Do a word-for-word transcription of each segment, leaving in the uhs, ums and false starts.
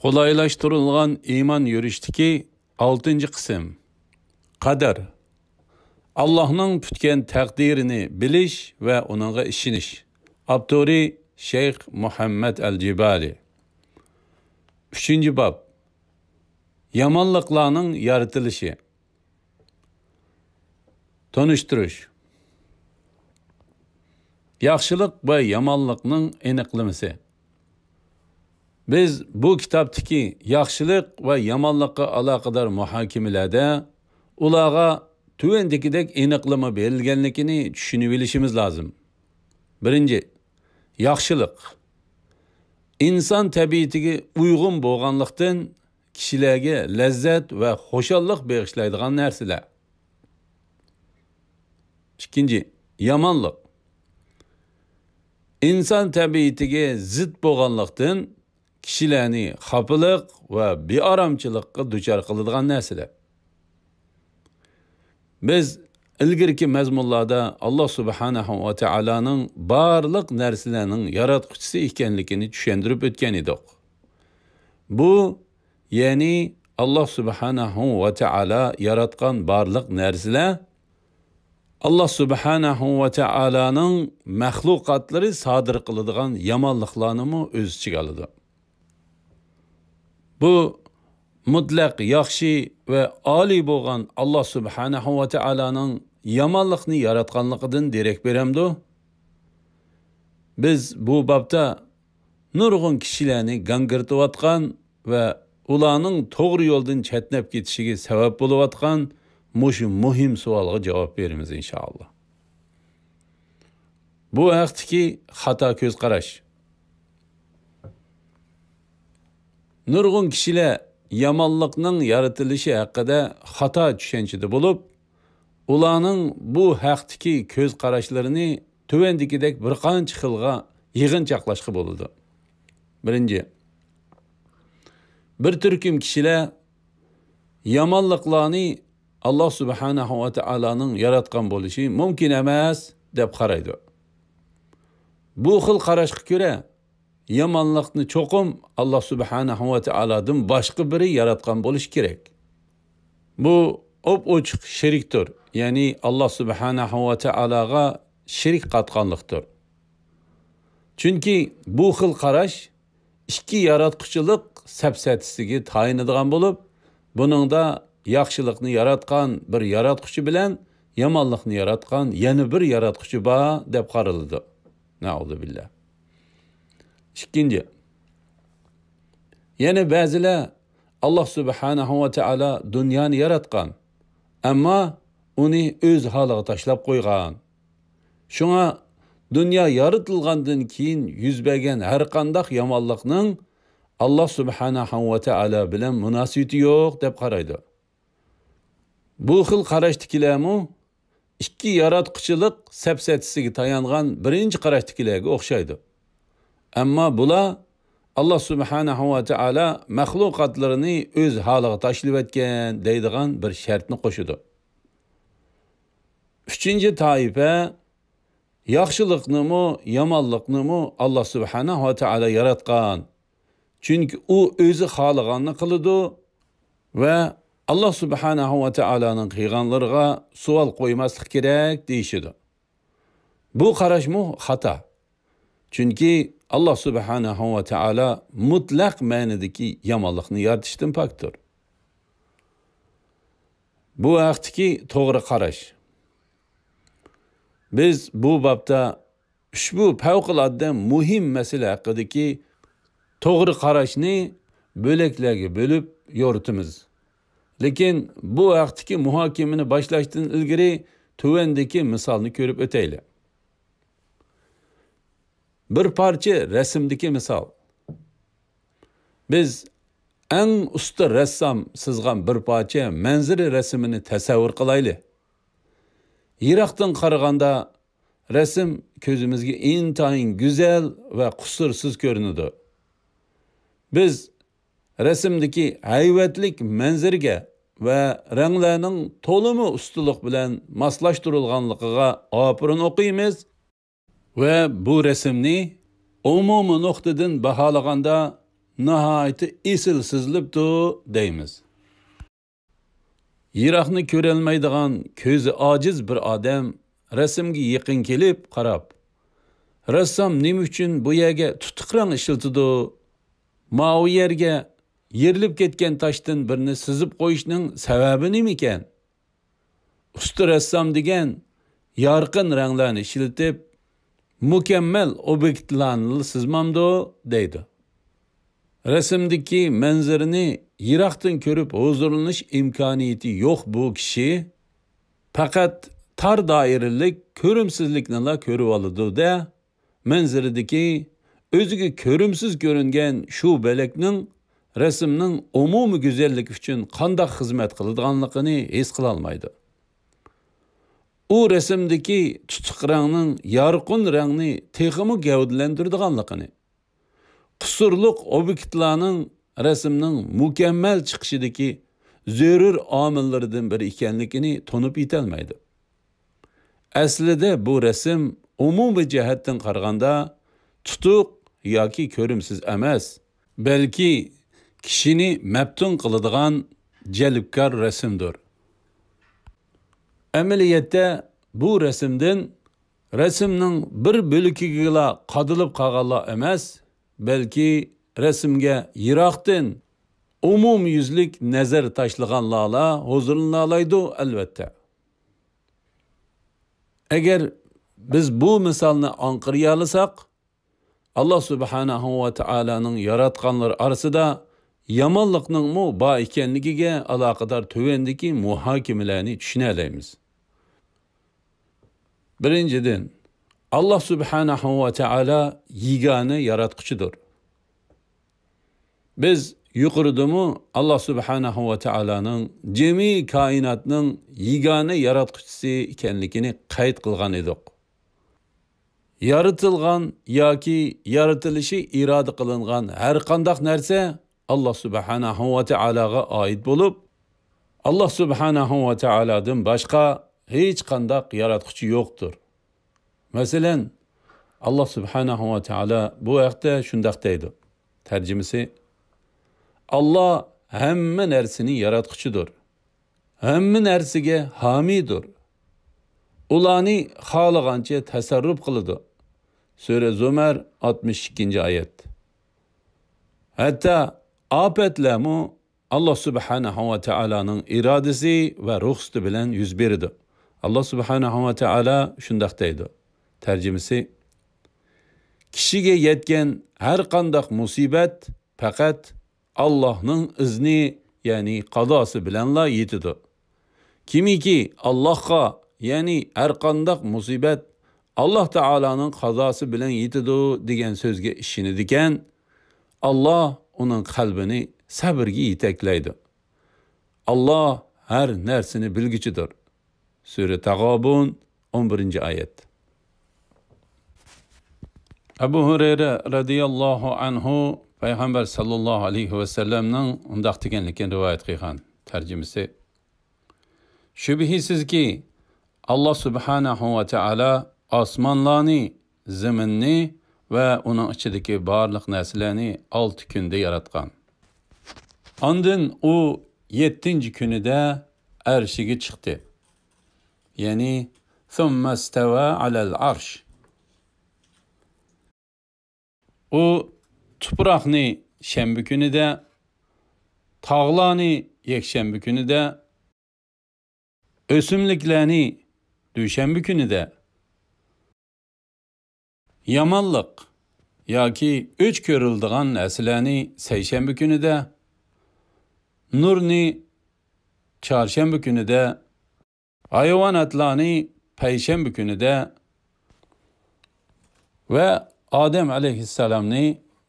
قولايلاشتۇرۇلغان ئىمان يۈرۈشتىكى ئالتىنچى قىسىم. قەدەر. ئاللاھنىڭ پۈتكەن تەقدىرىنى بىلىش ۋە ئۇنىڭغا ئىشىنىش. ئاپتورى شەيخ مۇھەممەد ئەل جىبالى. ئۈچىنچى باب. يامانلىقلارنىڭ يارىتىلىشى. تونۇشتۇرۇش. ياخشىلىق ۋە يامانلىقنىڭ ئېنىقلىمىسى. بىز بۇ كىتابتىكى ياخشىلىق ۋە يامانلىققا ئالاقىدار مۇھاكىمىلەردە ئۇلارغا تۆۋەندىكىدەك ئېنىقلىما بېرىلگەنلىكىنى چۈشىنىۋېلىشىمىز لازىم. بىرىنچى، ياخشىلىق. ئىنسان تەبىئىتىگە ئۇيغۇن بولغانلىقتىن، كىشىلەرگە لەززەت ۋە خۇشاللىق بېغىشلايدىغان نەرسىلەر. ئىككىنچى، يامانلىق. ئىنسان تەبىئىتىگە زىت بولغانلىقتىن، كىشىلەرنى خاپىلىق ۋە بىئارامچىلىققا دۇچار قىلىدىغان نەرسىلەر. بىز ئىلگىرىكى مەزمۇنلاردا ئاللا سۇبھانەھۇ ۋە تائالانىڭ بارلىق نەرسىلەرنىڭ ياراتقۇچىسى ئىكەنلىكىنى چۈشەندۈرۈپ ئۆتكەن ئىدۇق. بۇ، يەنى ئاللا سۇبھانەھۇ ۋە تائالا ياراتقان بارلىق نەرسىلەر ئاللا سۇبھانەھۇ ۋە تائالانىڭ مەخلۇقاتلىرى سادىر قىلىدىغان يامانلىقلارنىمۇ ئۆز ئىچىگە ئالىدۇ. بۇ مۇتلەق ياخشى ۋە ئالىي بولغان ئاللا سۇبھانەھۇ ۋە تائالانىڭ يامانلىقنى ياراتقانلىقىدىن دېرەك بېرەمدۇ؟ بىز بۇ بابتا نۇرغۇن كىشىلەرنى گاڭگىرىتىۋاتقان ۋە ئۇلارنىڭ توغرا يولدىن چەتنەپ كېتىشىگە سەۋەب بولۇۋاتقان مۇشۇ مۇھىم سوئالغا جاۋاب بېرىمىز، ئىنشائاللا. بۇ ھەقتىكى خاتا كۆز قاراش. نۇرغۇن كىشىلەر يامانلىقنىڭ يارىتىلىشى ھەققىدە خاتا چۈشەنچىدە بولۇپ، ئۇلارنىڭ بۇ ھەقتىكى كۆز قاراشلىرىنى تۆۋەندىكىدەك بىر قانچە خىلغا يىغىنچاقلاشقا بولىدۇ. بىرىنچى، بىر تۈركۈم كىشىلەر يامانلىقلارنى ئاللا سۇبھانەھۇ ۋە تائالانىڭ ياراتقان بولۇشى مۇمكىن ئەمەس، دەپ قارايدۇ. بۇ خىل قاراشقا كۆرە، يامانلىقنى چوقۇم ئاللا سۇبھانەھۇ ۋە تائالادىن باشقا بىرى ياراتقان بولۇشى كېرەك. بۇ ئوپئوچۇق شېرىكتۇر، يەنى ئاللا سۇبھانەھۇ ۋە تائالاغا شېرىك قاتقانلىقتۇر. چۈنكى بۇ خىل قاراش ئىككى ياراتقۇچىلىق سەپسەتىسىگە تايىنىدىغان بولۇپ، بۇنىڭدا ياخشىلىقنى ياراتقان بىر ياراتقۇچى بىلەن يامانلىقنى ياراتقان يەنە بىر ياراتقۇچى بار دەپ قارىلىدۇ. نەئۇزۇبىللا. ئىككىنچى، يەنە بەزىلەر ئاللا سۇبھانەھۇ ۋە تائالا دۇنيانى ياراتقان، ئەمما ئۇنى ئۆز ھالىغا تاشلاپ قويغان. شۇڭا دۇنيا يارىتىلغاندىن كېيىن يۈز بەرگەن ھەر قانداق يامانلىقنىڭ ئاللا سۇبھانەھۇ ۋە تائالا بىلەن مۇناسىۋىتى يوق دەپ قارايدۇ. بۇ خىل قاراشتىكىلەرمۇ ئىككى ياراتقۇچىلىق سەپسەتىسىگە تايانغان بىرىنچى قاراشتىكىلەرگە ئوخشايدۇ. ئەمما بۇلار ئاللا سۇبھانەھۇ ۋە تائالا مەخلۇقاتلىرىنى ئۆز ھالىغا تاشلىۋەتكەن دەيدىغان بىر شەرتنى قوشىدۇ. ئۈچىنچى تائىپە، ياخشىلىقنىمۇ، يامانلىقنىمۇ ئاللا سۇبھانەھۇ ۋە تائالا ياراتقان. چۈنكى ئۇ ئۆزى خالىغاننى قىلىدۇ ۋە ئاللا سۇبھانەھۇ ۋە تائالانىڭ قىلغانلىرىغا سوئال قويماسلىق كېرەك دېيىشىدۇ. بۇ قاراشمۇ خاتا. چۈنكى ئاللا سۇبھانەھۇ ۋە تائالا مۇتلەق مەنىدىكى يامانلىقنى يارىتىشتىن پاكتۇر. بۇ ھەقتىكى توغرا قاراش. بىز بۇ بابتا ئۇشبۇ پەۋقۇلئاددە مۇھىم مەسىلە ھەققىدىكى توغرا قاراشنى بۆلەكلەرگە بۆلۈپ يورۇتىمىز. لېكىن بۇ ھەقتىكى مۇھاكىمىنى باشلاشتىن ئىلگىرى تۆۋەندىكى مىسالنى كۆرۈپ ئۆتەيلى. بىر پارچە رەسىمدىكى مىسال. بىز ئەڭ ئۇستا رەسسام سىزغان بىر پارچە مەنزىرە رەسىمىنى تەسەۋۋۇر قىلايلى. يىراقتىن قارىغاندا رەسىم كۆزىمىزگە ئىنتايىن گۈزەل ۋە قۇسۇرسىز كۆرۈنىدۇ. بىز رەسىمدىكى ھەيۋەتلىك مەنزىرىگە ۋە رەڭلەرنىڭ تولىمۇ ئۇستىلىق بىلەن ماسلاشتۇرۇلغانلىقىغا ئاپىرىن ئوقۇيمىز ۋە بۇ رەسىمنى ئومۇمىي نۇقتىدىن باھالىغاندا ناھايىتى ئېسىل سىزىلىپتۇ دەيمىز. يىراقنى كۆرەلمەيدىغان كۆزى ئاجىز بىر ئادەم رەسىمگە يېقىن كېلىپ قاراپ، رەسسام نېمە ئۈچۈن بۇ يەرگە تۇتۇق رەڭ ئىشلىتىدۇ؟ ماۋۇ يەرگە يېرىلىپ كەتكەن تاشتىن بىرنى سىزىپ قويۇشنىڭ سەۋەبى نېمىكەن؟ ئۇستا رەسسام دېگەن يارقىن رەڭلەرنى ئىشلىتىپ، مۇكەممەل ئوبيېكتلارنىلا سىزمامدۇ؟ دەيدۇ. رەسىمدىكى مەنزىرىنى يىراقتىن كۆرۈپ ھۇزۇرلىنىش ئىمكانىيىتى يوق بۇ كىشى پەقەت تار دائىرىلىك كۆرۈمسىزلىكنىلا كۆرۈۋالىدۇ-دە، مەنزىرىدىكى ئۆزىگە كۆرۈمسىز كۆرۈنگەن شۇ بۆلەكنىڭ رەسىمنىڭ ئومۇمىي گۈزەللىكى ئۈچۈن قانداق خىزمەت قىلىدىغانلىقىنى ھېس قىلالمايدۇ. ئۇ رەسىمدىكى تۇتۇق رەڭنىڭ يارقىن رەڭنى تېخىمۇ گەۋدىلەندۈرىدىغانلىقىنى، قۇسۇرلۇق ئوبيېكتلارنىڭ رەسىمنىڭ مۇكەممەل چىقىشىدىكى زۆرۈر ئامىللىرىدىن بىرى ئىكەنلىكىنى تونۇپ يېتەلمەيدۇ. ئەسلىدە بۇ رەسىم ئومۇمىي جەھەتتىن قارىغاندا تۇتۇق ياكى كۆرۈمسىز ئەمەس، بەلكى كىشىنى مەپتۇن قىلىدىغان جەلپكار رەسىمدۇر. ئەمەلىيەتتە بۇ رەسىمدىن رەسىمنىڭ بىر بۆلىكىگىلا قادىلىپ قالغانلار ئەمەس، بەلكى رەسىمگە يىراقتىن ئومۇميۈزلۈك نەزەر تاشلىغانلارلا ھۇزۇرلىنالايدۇ، ئەلۋەتتە. ئەگەر بىز بۇ مىسالنى ئاڭقىرىيالىساق، ئاللا سۇبھانەھۇ ۋە تائالانىڭ ياراتقانلىرى ئارىسىدا يامانلىقنىڭمۇ بار ئىكەنلىكىگە ئالاقىدار تۆۋەندىكى مۇھاكىمىلەرنى چۈشىنەلەيمىز. بىرىنچىدىن، ئاللا سۇبھانەھۇ ۋە تائالا يېگانە ياراتقۇچىدۇر. بىز يۇقىرىدىمۇ ئاللا سۇبھانەھۇ ۋە تائالانىڭ جىمى كائىناتنىڭ يېگانە ياراتقۇچىسى ئىكەنلىكىنى قەيت قىلغان ئىدۇق. يارىتىلغان ياكى يارىتىلىشى ئىرادە قىلىنغان ھەر قانداق نەرسە ئاللا سۇبھانەھۇ ۋە تائالاغا ئائىت بولۇپ، ئاللا سۇبھانەھۇ ۋە تائالادىن باشقا ھېچقانداق ياراتقۇچى يوقتۇر. مەسىلەن، ئاللا سۇبھانەھۇ ۋە تائالا بۇ ھەقتە شۇنداق دەيدۇ. تەرجىمىسى، ئاللا ھەممە نەرسىنى ياراتقۇچىدۇر. ھەممە نەرسىگە ھامىيدۇر. ئۇلارنى خالىغانچە تەسەررۇپ قىلىدۇ. سۈرە زۇمەر، ئاتمىش ئىككىنچى ئايەت. ھەتتا ئاپەتلەرمۇ ئاللا سۇبھانەھۇ ۋە تائالانىڭ ئىرادىسى ۋە رۇخسىتى بىلەن يۈز بېرىدۇ. ئاللا سۇبھانەھۇ ۋە تائالا شۇنداق دەيدۇ. تەرجىمىسى، كىشىگە يەتكەن ھەر قانداق مۇسىبەت پەقەت ئاللاھنىڭ ئىزنى، يەنى قازاسى بىلەنلا يېتىدۇ. كىمكى ئاللاھقا، يەنى ھەر قانداق مۇسىبەت ئاللاھ تائالانىڭ قازاسى بىلەن يېتىدۇ دېگەن سۆزگە ئىشىنىدىكەن، ئاللاھ ئۇنىڭ قەلبىنى سەبرگە يېتەكلەيدۇ. ئاللاھ ھەر نەرسىنى بىلگۈچىدۇر. سۈرە تاغابۇن، ئون بىرىنچى ئايەت. ئەبۇ ھۇرەيرە رەزىياللاھۇ ئەنھۇ پەيغەمبەر ساللاللاھۇ ئەلەيھى ۋەسەللەمنىڭ ئۇنداق دېگەنلىكىنى رىۋايەت قىلغان. تەرجىمىسى، شۈبھىسىزكى، ئاللا سۇبھانەھۇ ۋە تائالا ئاسمانلارنى، زېمىننى ۋە ئۇنىڭ ئىچىدىكى بارلىق نەرسىلەرنى ئالتە كۈندە ياراتقان. ئاندىن ئۇ يەتتىنچى كۈنىدە ئەرشىگە چىقتى. يەنى، ثم استوى على العرش. ئۇ تۇپراقنى شەنبە كۈنىدە، تاغلارنى يەكشەنبە كۈنىدە، ئۆسۈملۈكلەرنى دۈشەنبە كۈنىدە، يامانلىق ياكى ئۆچ كۆرۈلىدىغان نەرسىلەرنى سەيشەنبە كۈنىدە، نۇرنى چارشەنبە كۈنىدە، ھايۋاناتلارنى پەيشەنبە كۈنىدە ۋە ئادەم ئەلەيھىسسالامنى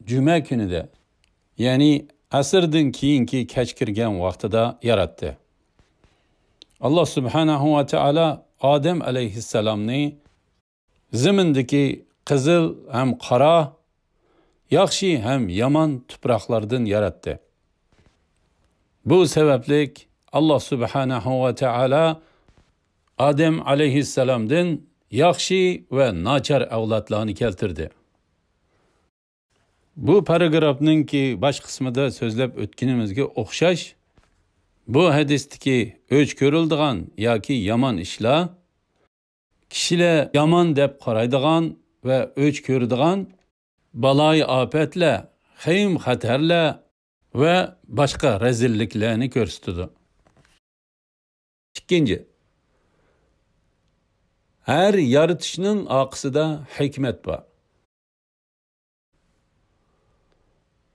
جۈمە كۈنىدە، يەنى ئەسىردىن كېيىنكى كەچ كىرگەن ۋاقتىدا ياراتتى. ئاللا سۇبھانەھۇ ۋە تائالا ئادەم ئەلەيھىسسالامنى زېمىندىكى قىزىل ھەم قارا، ياخشى ھەم يامان تۇپراقلاردىن ياراتتى. بۇ سەۋەبلىك ئاللا سۇبھانەھۇ ۋە تائالا ئادەم ئەلەيھىسسالامدىن ياخشى ۋە ناچار ئەۋلادلارنى كەلتۈردى. بۇ پاراگرافنىڭكى باش قىسمىدا سۆزلەپ ئۆتكىنىمىزگە ئوخشاش، بۇ ھەدىستىكى ئۆچ كۆرۈلىدىغان ياكى يامان ئىشلار كىشىلەر يامان دەپ قارايدىغان ۋە ئۆچ كۆرىدىغان بالايىئاپەتلەر، خەيم-خەتەرلەر ۋە باشقا رەزىللىكلەرنى كۆرسىتىدۇ. ئىككىنچى، ھەر يارىتىشنىڭ ئارقىسىدا ھېكمەت بار.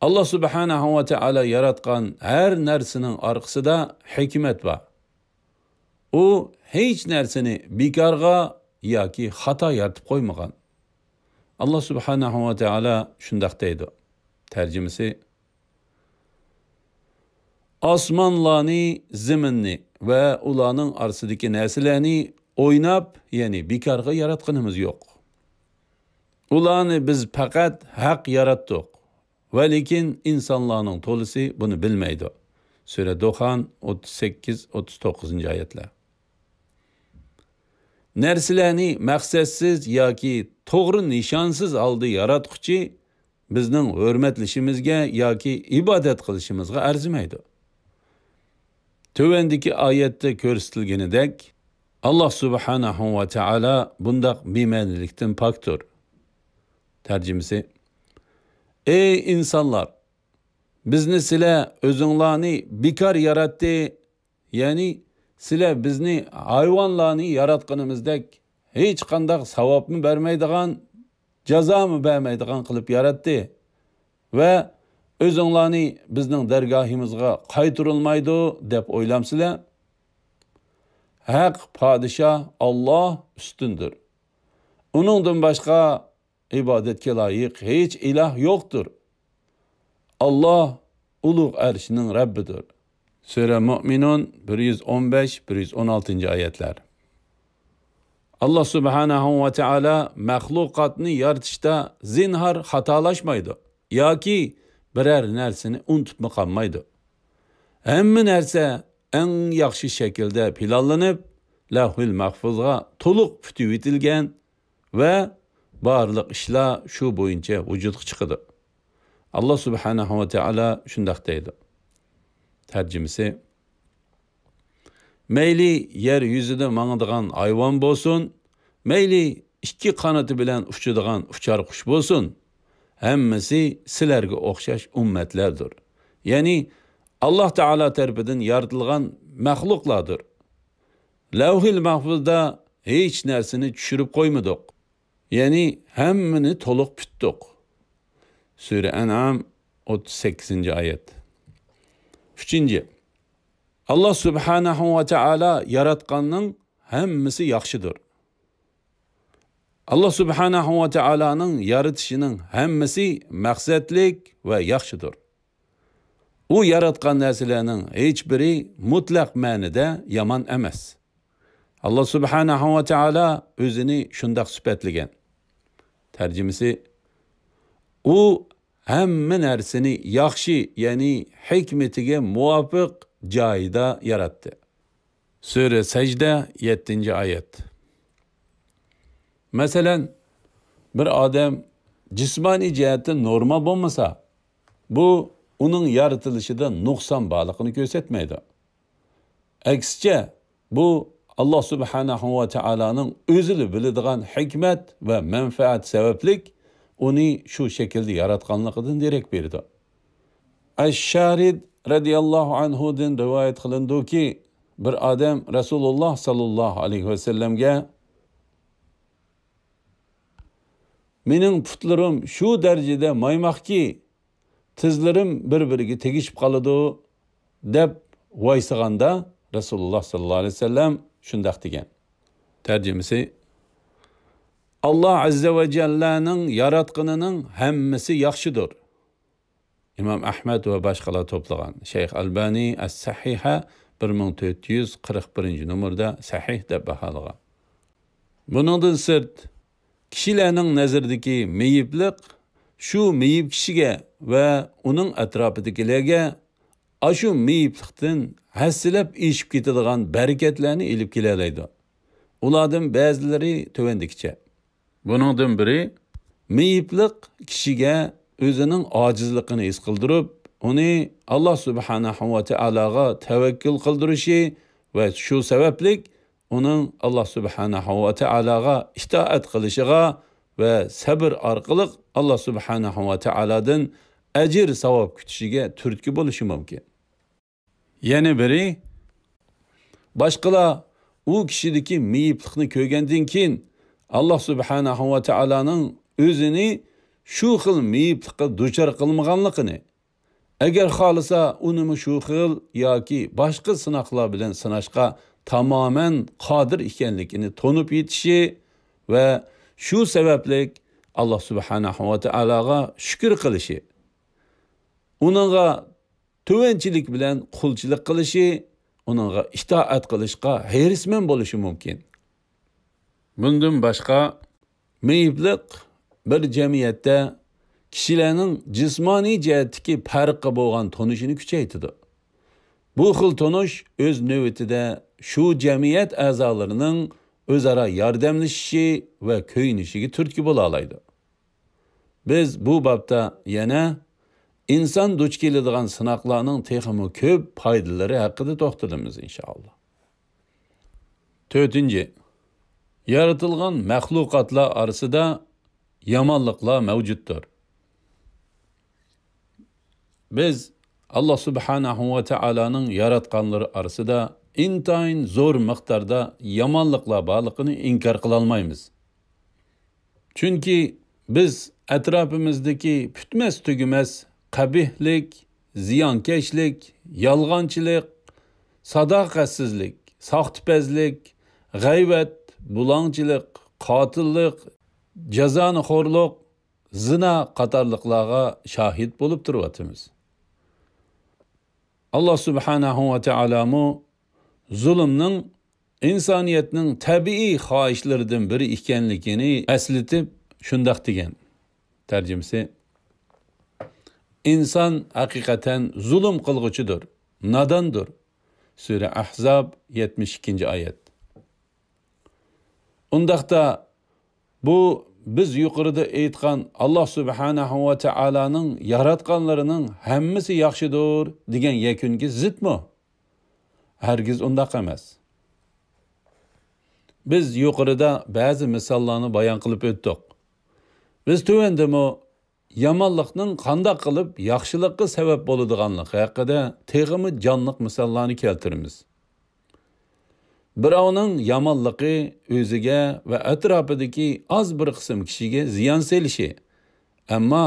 ئاللا سۇبھانەھۇ ۋە تائالا ياراتقان ھەر نەرسىنىڭ ئارقىسىدا ھېكمەت بار. ئۇ ھېچ نەرسىنى بىكارغا ياكى خاتا يارىتىپ قويمىغان. ئاللا سۇبھانەھۇ ۋە تائالا شۇنداق دەيدۇ. تەرجىمىسى، ئاسمانلارنى، زېمىننى ۋە ئۇلارنىڭ ئارىسىدىكى نەرسىلەرنى ئويناپ، يەنى بىكارغا ياراتقىنىمىز يوق. ئۇلارنى بىز پەقەت ھەق ياراتتۇق. ۋە لېكىن ئىنسانلارنىڭ تولىسى بۇنى بىلمەيدۇ. سۈرە دۇخان، ئوتتۇز سەككىز، ئوتتۇز توققۇزىنچى ئايەتلەر. نەرسىلەرنى مەقسەتسىز ياكى توغرا نىشانسىز ھالدا ياراتقۇچى بىزنىڭ ھۆرمەتلىشىمىزگە ياكى ئىبادەت قىلىشىمىزغا ئەرزىمەيدۇ. تۆۋەندىكى ئايەتتە كۆرسىتىلگىنىدەك، ئاللا سۇبھانەھۇ ۋە تائالا بۇنداق بىمەنىلىكتىن پاكتۇر. تەرجىمىسى، ئەي ئىنسانلار! بىزنى سىلەر ئۆزۈڭلارنى بىكار ياراتتى، يەنى سىلەر بىزنى ھايۋانلارنى ياراتقىنىمىزدەك ھېچقانداق ساۋابمۇ بەرمەيدىغان، جازامۇ بەرمەيدىغان قىلىپ ياراتتى ۋە ئۆزۈڭلارنى بىزنىڭ دەرگاھىمىزغا قايتۇرۇلمايدۇ دەپ ئويلامسىلەر؟ ھەق پادىشاھ ئاللا ئۈستۈندۇر. ئۇنىڭدىن باشقا ئىبادەتكە لايىق ھېچ ئىلاھ يوقتۇر. ئاللا ئۇلۇغ ئەرشنىڭ رەببىدۇر. سۈرە مۇئمىنۇن، بىر يۈز ئون بەش، بىر يۈز ئون ئالتىنچى ئايەتلەر. ئاللا سۇبھانەھۇ ۋە تائالا مەخلۇقاتنى يارىتىشتا زىنھار خاتالاشمايدۇ ياكى بىرەر نەرسىنى ئۇنتۇپمۇ قالمايدۇ. ھەممە نەرسە ئەڭ ياخشى شەكىلدە پىلانلىنىپ، لەۋھىل مەھفۇزغا تولۇق پۈتۈۋېتىلگەن ۋە بارلىق ئىشلار شۇ بويىچە ۋۇجۇدقا چىقىدۇ. ئاللا سۇبھانەھۇ ۋە تائالا شۇنداق دەيدۇ. تەرجىمىسى، مەيلى يەر يۈزىدە ماڭىدىغان ھايۋان بولسۇن، مەيلى ئىككى قانىتى بىلەن ئۇچىدىغان ئۇچار قۇش بولسۇن، ھەممىسى سىلەرگە ئوخشاش ئۈممەتلەردۇر. يەنى ئاللا تائالا تەرىپىدىن يارىتىلغان مەخلۇقلاردۇر. لەۋھىل مەھفۇزدا ھېچ نەرسىنى چۈشۈرۈپ قويمىدۇق. يەنى ھەممىنى تولۇق پۈتتۇق. سۈرە ئەنئام، ئوتتۇز سەككىزىنچى ئايەت. ئۈچىنچى، ئاللا سۇبھانەھۇ ۋە تائالا ياراتقاننىڭ ھەممىسى ياخشىدۇر. ئاللا سۇبھانەھۇ ۋە تائالانىڭ يارىتىشىنىڭ ھەممىسى مەقسەتلىك ۋە ياخشىدۇر. ئۇ ياراتقان نەرسىلەرنىڭ ھېچبىرى مۇتلەق مەنىدە يامان ئەمەس. ئاللا سۇبھانەھۇ ۋە تائالا ئۆزىنى شۇنداق سۈپەتلىگەن. تەرجىمىسى، ئۇ ھەممە نەرسىنى ياخشى، يەنى ھېكمىتىگە مۇۋاپىق جايىدا ياراتتى. سۈرە سەجدە، يەتتىنچى ئايەت. مەسىلەن، بىر ئادەم جىسمانىي جەھەتتىن نورمال بولمىسا، بۇ ئۇنىڭ يارىتىلىشىدا نۇقسان بارلىقىنى كۆرسەتمەيدۇ. ئەكسىچە، بۇ ئاللا سۇبھانەھۇ ۋە تائالانىڭ ئۆزىلا بىلىدىغان ھېكمەت ۋە مەنپەئەت سەۋەبلىك ئۇنى شۇ شەكىلدە ياراتقانلىقىدىن دېرەك بېرىدۇ. ئەششارىد رەزىياللاھۇ ئەنھۇدىن رىۋايەت قىلىنىدۇكى، بىر ئادەم رەسۇلۇللا ساللاللاھۇ ئەلەيھى ۋەسەللەمگە، مېنىڭ پۇتلىرىم شۇ دەرىجىدە مايماقكى، تىزلىرىم بىر-بىرىگە تېگىشىپ قالىدۇ، دەپ ۋايسىغاندا، رەسۇلۇللا ساللاللاھۇ ئەلەيھى ۋەسەللەم شۇنداق دېگەن. تەرجىمىسى، ئاللا ئەززە ۋە جەللەنىڭ ياراتقىنىنىڭ ھەممىسى ياخشىدۇر. ئىمام ئەھمەد ۋە باشقىلار توپلىغان. شەيخ ئەلبانى ئەس-سەھىھە بىر مىڭ تۆت يۈز قىرىق بىرىنچى نومۇردا سەھىھ دەپ باھالىغان. بۇنىڭدىن سىرت، كىشىلەرنىڭ نەزىرىدىكى مېيىپلىق شۇ مېيىپ كىشىگە ۋە ئۇنىڭ ئەتراپىدىكىلەرگە ئاشۇ مېيىپلىقتىن ھەسسىلەپ ئېشىپ كېتىدىغان بەرىكەتلەرنى ئېلىپ كېلەلەيدۇ. ئۇلاردىن بەزىلىرى تۆۋەندىكىچە. بۇنىڭدىن بىرى، مېيىپلىق كىشىگە ئۆزىنىڭ ئاجىزلىقىنى ھېس قىلدۇرۇپ، ئۇنى ئاللا سۇبھانەھۇ ۋە تائالاغا تەۋەككۈل قىلدۇرۇشى ۋە شۇ سەۋەبلىك ئۇنىڭ ئاللا سۇبھانەھۇ ۋە تائالاغا ئىتائەت قىلىشىغا ۋە سەبر ئارقىلىق ئاللا سۇبھانەھۇ ۋە تائالادىن ئەجىر ساۋاب كۈتۈشىگە تۈرتكە بولۇشى مۇمكىن. يەنە بىرى، باشقىلار ئۇ كىشىدىكى مېيىپلىقنى كۆرگەندىن كېيىن، ئاللا سۇبھانەھۇ ۋە تائالانىڭ ئۆزىنى شۇ خىل مېيىپلىققا دۇچار قىلمىغانلىقىنى، ئەگەر خالىسا ئۇنىمۇ شۇ خىل ياكى باشقا سىناقلار بىلەن سىناشقا تامامەن قادىر ئىكەنلىكىنى تونۇپ يېتىشى ۋە شۇ سەۋەبلىك ئاللا سۇبھانەھۇ ۋە تائالاغا شۈكۈر قىلىشى، ئۇنىڭغا تۆۋەنچىلىك بىلەن قۇلچىلىق قىلىشى، ئۇنىڭغا ئىتائەت قىلىشقا ھېرىسمەن بولۇشى مۇمكىن. بۇندىن باشقا، مېيىپلىق بىر جەمئىيەتتە كىشىلەرنىڭ جىسمانىي جەھەتتىكى پەرققە بولغان تونۇشىنى كۈچەيتىدۇ. بۇ خىل تونۇش ئۆز نۆۋىتىدە شۇ جەمئىيەت ئەزالىرىنىڭ ئۆزئارا ياردەملىشىشى ۋە كۆيۈنۈشىگە تۈرتكە بولالايدۇ. بىز بۇ بابتا يەنە ئىنسان دۇچ كېلىدىغان سىناقلارنىڭ تېخىمۇ كۆپ پايدىلىرى ھەققىدە توختىلىمىز، ئىنشائاللا. تۆتىنچى، يارىتىلغان مەخلۇقاتلار ئارىسىدا يامانلىقلار مەۋجۇتتۇر. بىز ئاللا سۇبھانەھۇ ۋە تائالانىڭ ياراتقانلىرى ئارىسىدا ئىنتايىن زور مىقداردا يامانلىقلار بارلىقىنى ئىنكار قىلالمايمىز. چۈنكى بىز ئەتراپىمىزدىكى پۈتمەس تۈگىمەس قەبىھلىك، زىيانكەشلىك، يالغانچىلىق، ساداقەتسىزلىك، ساختىپەزلىك، غەيۋەت، بۇلاڭچىلىق، قاتىللىق، جازانىخورلۇق، زىنا قاتارلىقلارغا شاھىت بولۇپ تۇرۇۋاتىمىز. ئاللا سۇبھانەھۇ ۋە تائالامۇ زۇلۇمنىڭ ئىنسانىيەتنىڭ تەبىئىي خاھىشلىرىدىن بىرى ئىكەنلىكىنى ئەسلىتىپ شۇنداق دېگەن. تەرجىمىسى، ئىنسان ھەقىقەتەن زۇلۇم قىلغۇچىدۇر، ناداندۇر. سۈرە ئەھزاب، يەتمىش ئىككىنچى ئايەت. ئۇنداقتا بۇ بىز يۇقىرىدا ئېيتقان ئاللا سۇبھانەھۇ ۋە تائالانىڭ ياراتقانلىرىنىڭ ھەممىسى ياخشىدۇر دېگەن يەكۈنگە زىتمۇ؟ ھەرگىز ئۇنداق ئەمەس. بىز يۇقىرىدا بەزى مىساللارنى بايان قىلىپ ئۆتتۇق. بىز تۆۋەندىمۇ يامانلىقنىڭ قانداق قىلىپ ياخشىلىققا سەۋەب بولىدىغانلىقى ھەققىدە تېخىمۇ جانلىق مىساللارنى كەلتۈرىمىز. بىراۋنىڭ يامانلىقى ئۆزىگە ۋە ئەتراپىدىكى ئاز بىر قىسىم كىشىگە زىيان سېلىشى، ئەمما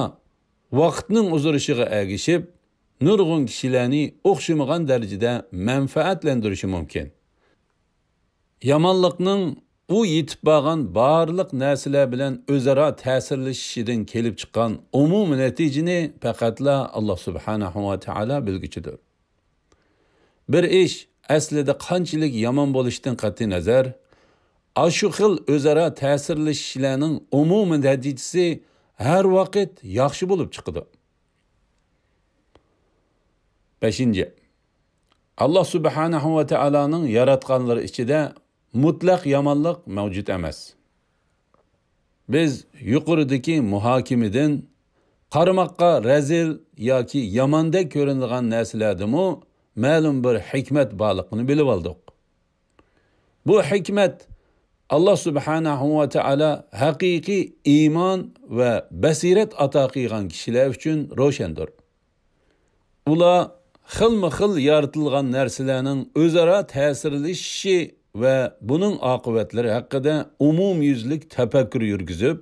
ۋاقىتنىڭ ئۇزىرىشىغا ئەگىشىپ، نۇرغۇن كىشىلەرنى ئوخشىمىغان دەرىجىدە مەنپەئەتلەندۈرۈشى مۇمكىن. يامانلىقنىڭ ئۇ يېتىپ بارغان بارلىق نەرسىلەر بىلەن ئۆزئارا تەسىرلىشىشىدىن كېلىپ چىققان ئومۇمىي نەتىجىنى پەقەتلا ئاللا سۇبھانەھۇ ۋە تائالا بىلگۈچىدۇر. بىر ئىش ئەسلىدە قانچىلىك يامان بولۇشىدىن قەتئىينەزەر، ئاشۇ خىل ئۆزئارا تەسىرلىشىشلەرنىڭ ئومۇمىي نەتىجىسى ھەر ۋاقىت ياخشى بولۇپ چىقىدۇ. بەشىنچى، ئاللا سۇبھانەھۇ ۋە تائالانىڭ ياراتقانلىرى ئىچىدە مۇتلەق يامانلىق مەۋجۇت ئەمەس. بىز يۇقىرىدىكى مۇھاكىمىدىن قارىماققا رەزىل ياكى ياماندەك كۆرۈنىدىغان نەرسىلەردىمۇ مەلۇم بىر ھېكمەت بارلىقىنى بىلىۋالدۇق. بۇ ھېكمەت ئاللا سۇبھانەھۇ ۋە تائالا ھەقىقىي ئىمان ۋە بەسىرەت ئاتا قىلغان كىشىلەر ئۈچۈن روشەندۇر. ئۇلار خىلمۇ خىل يارىتىلغان نەرسىلەرنىڭ ئۆزئارا تەسىرلىشىشى ۋە بۇنىڭ ئاقىۋەتلىرى ھەققىدە ئومۇميۈزلۈك تەپەككۇر يۈرگۈزۈپ،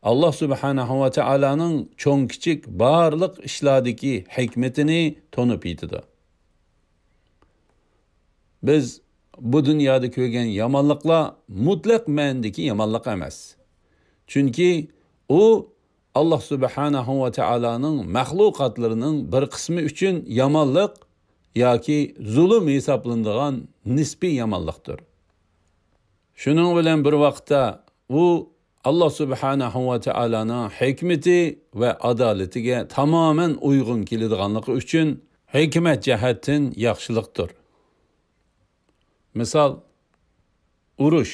ئاللا سۇبھانەھۇ ۋە تائالانىڭ چوڭ كىچىك بارلىق ئىشلاردىكى ھېكمىتىنى تونۇپ يېتىدۇ. بىز بۇ دۇنيادا كۆرگەن يامانلىقلار مۇتلەق مەنىدىكى يامانلىق ئەمەس. چۈنكى ئۇ ئاللا سۇبھانەھۇ ۋە تائالانىڭ مەخلۇقاتلىرىنىڭ بىر قىسمى ئۈچۈن يامانلىق ياكى زۇلۇم ھېسابلىنىدىغان نىسپىي يامانلىقتۇر. شۇنىڭ بىلەن بىر ۋاقىتتا، ئۇ ئاللا سۇبھانەھۇ ۋە تائالانىڭ ھېكمىتى ۋە ئادالىتىگە تامامەن ئۇيغۇن كېلىدىغانلىقى ئۈچۈن ھېكمەت جەھەتتىن ياخشىلىقتۇر. مىسال، ئۇرۇش.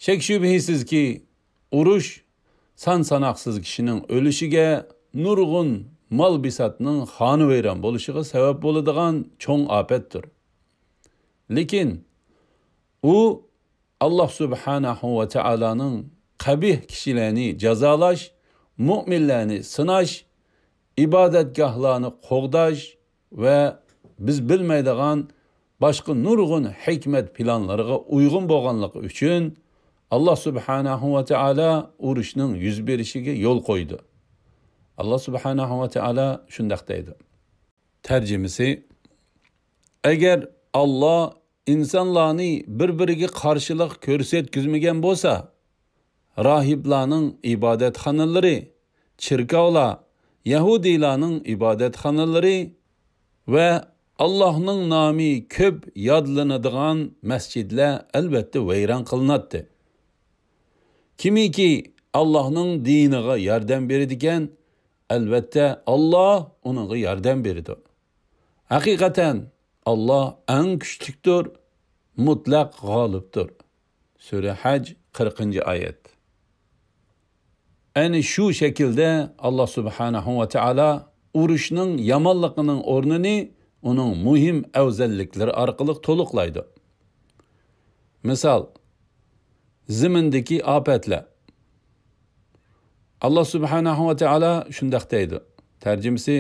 شەك-شۈبھىسىزكى، ئۇرۇش سان-ساناقسىز كىشىنىڭ ئۆلۈشىگە، نۇرغۇن مال-بىساتنىڭ خانىۋەيران بولۇشىغا سەۋەب بولىدىغان چوڭ ئاپەتتۇر. لېكىن ئۇ ئاللاھ سۇبھانەھۇ ۋە تائالانىڭ قەبىھ كىشىلەرنى جازالاش، مۇئمىنلەرنى سىناش، ئىبادەتگاھلارنى قوغداش ۋە بىز بىلمەيدىغان باشقا نۇرغۇن ھېكمەت پىلانلىرىغا ئۇيغۇن بولغانلىقى ئۈچۈن، ئاللاھ سۇبھانەھۇ ۋە تائالا ئۇرۇشنىڭ يۈز بېرىشىگە يول قويدى. ئاللاھ سۇبھانەھۇ ۋە تائالا شۇنداق دەيدۇ. تەرجىمىسى: ئەگەر ئاللاھ ئىنسانلارنى بىر-بىرىگە قارشىلىق كۆرسەتكۈزمىگەن بولسا، راھىبلارنىڭ ئىبادەتخانىلىرى، چېركاۋلار، يەھۇدىيلارنىڭ ئىبادەتخانىلىرى ۋە ئاللاھنىڭ نامى كۆپ يادلىنىدىغان مەسچىدلەر ئەلۋەتتە ۋەيران قىلىناتتى. كىمكى ئاللاھنىڭ دىنىغا ياردەم بېرىدىكەن، ئەلۋەتتە ئاللاھ ئۇنىڭغا ياردەم بېرىدۇ. ھەقىقەتەن ئاللاھ ئەڭ كۈچلۈكتۇر، مۇتلەق غالىبتۇر. سۈرە ھەج، قىرىقىنچى ئايەت. ئەنە شۇ شەكىلدە ئاللاھ سۇبھانەھۇ ۋە تائالا ئۇرۇشنىڭ يامانلىقىنىڭ ئورنىنى ئۇنىڭ مۇھىم ئەۋزەللىكلىرى ئارقىلىق تولۇقلايدۇ. مىسال، زېمىندىكى ئاپەتلەر. ئاللاھ سۇبھانەھۇ ۋە تائالا شۇنداق دەيدۇ. تەرجىمىسى: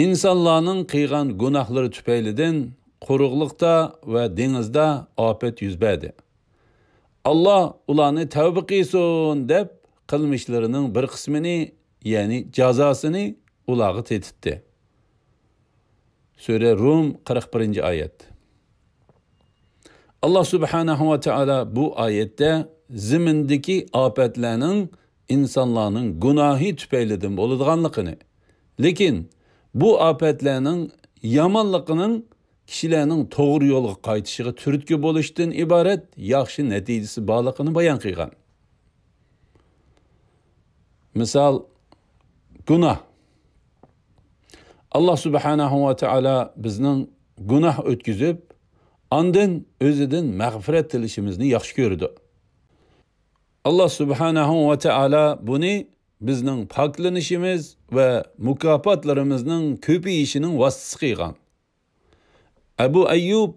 ئىنسانلارنىڭ قىلغان گۇناھلىرى تۈپەيلىدىن قۇرۇقلۇقتا ۋە دېڭىزدا ئاپەت يۈز بەردى. ئاللاھ ئۇلارنى تەۋبە قىلسۇن دەپ، قىلمىشلىرىنىڭ بىر قىسمىنى، يەنى جازاسىنى ئۇلارغا تېتىتتى. سۈرە رۇم، قىرىق بىرىنچى ئايەت. ئاللاھ سۇبھانەھۇ ۋە تائالا بۇ ئايەتتە زېمىندىكى ئاپەتلەرنىڭ ئىنسانلارنىڭ گۇناھى تۈپەيلىدىن بولىدىغانلىقىنى، لېكىن بۇ ئاپەتلەرنىڭ يامانلىقىنىڭ كىشىلەرنىڭ توغرا يولغا قايتىشىغا تۈرتكە بولۇشتىن ئىبارەت ياخشى نەتىجىسى بارلىقىنى بايان قىلغان. مىسال، گۇناھ. ئاللاھ سۇبھانەھۇ ۋە تائالا بىزنىڭ گۇناھ ئۆتكۈزۈپ، ئاندىن ئۆزىدىن مەغپىرەت تىلىشىمىزنى ياخشى كۆرىدۇ. ئاللاھ سۇبھانەھۇ ۋە تائالا بۇنى بىزنىڭ پاكلىنىشىمىز ۋە مۇكاپاتلىرىمىزنىڭ كۆپىيىشىنىڭ ۋاسىتىسى قىلغان. ئەبۇ ئەييۇب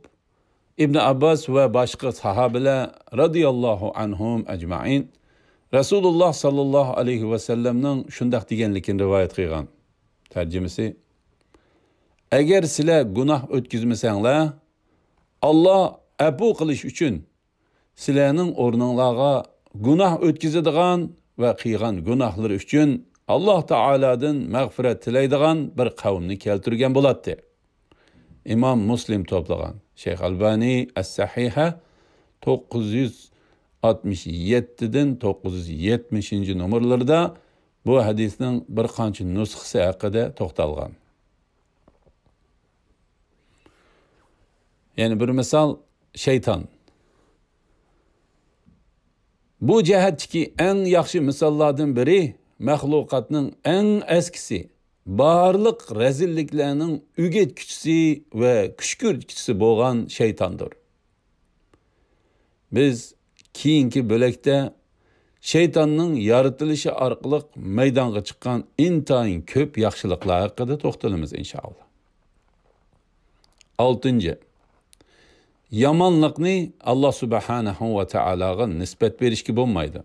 ئىبن ئابباس ۋە باشقا ساھابىلەر رەزىياللاھۇ ئەنھۇم ئەجمەئىن رەسۇلۇللاھ ساللاللاھۇ ئەلەيھى ۋەسەللەمنىڭ شۇنداق دېگەنلىكىنى رىۋايەت قىلغان. تەرجىمىسى: ئەگەر سىلەر گۇناھ ئۆتكۈزمىسەڭلار، ئاللاھ ئەپۇ قىلىش ئۈچۈن سىلەرنىڭ ئورنۇڭلارغا گۇناھ ئۆتكۈزىدىغان ۋە قىلغان گۇناھلىرى ئۈچۈن ئاللاھ تائالادىن مەغپىرەت تىلەيدىغان بىر قەۋمنى كەلتۈرگەن بولاتتى. ئىمام مۇسلىم توپلىغان. شەيخ ئەلبانى ئەس-سەھىھە توققۇز يۈز ئاتمىش يەتتىدىن توققۇز يۈز يەتمىشىنچى نومۇرلىرىدا بۇ ھەدىسنىڭ بىر قانچە نۇسخىسى ھەققىدە توختالغان. يەنە بىر مىسال، شەيتان. بۇ جەھەتتىكى ئەڭ ياخشى مىساللاردىن بىرى مەخلۇقاتنىڭ ئەڭ ئەسكىسى، بارلىق رەزىللىكلەرنىڭ ئۆگەتكۈچىسى ۋە كۈشكۈرتكۈچىسى بولغان شەيتاندۇر. بىز كېيىنكى بۆلەكتە شەيتاننىڭ يارىتىلىشى ئارقىلىق مەيدانغا چىققان ئىنتايىن كۆپ ياخشىلىقلار ھەققىدە توختىلىمىز، ئىنشائاللا. ئالتىنچى، يامانلىقنى ئاللاھ سۇبھانەھۇ ۋە تائالاغا نىسبەت بېرىشكە بولمايدۇ.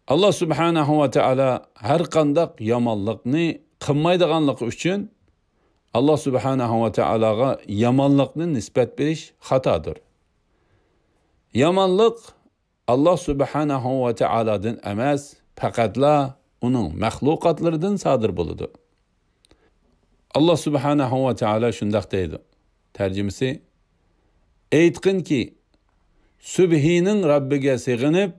ئاللاھ سۇبھانەھۇ ۋە تائالا ھەر قانداق يامانلىقنى قىلمايدىغانلىقى ئۈچۈن، ئاللاھ سۇبھانەھۇ ۋە تائالاغا يامانلىقنى نىسبەت بېرىش خاتادۇر. يامانلىق ئاللاھ سۇبھانەھۇ ۋە تائالادىن ئەمەس، پەقەتلا ئۇنىڭ مەخلۇقاتلىرىدىن سادىر بولىدۇ. ئاللاھ سۇبھانەھۇ ۋە تائالا شۇنداق دەيدۇ. تەرجىمىسى: ئېيتقىنكى، سۈبھىنىڭ رەببىگە سېغىنىپ،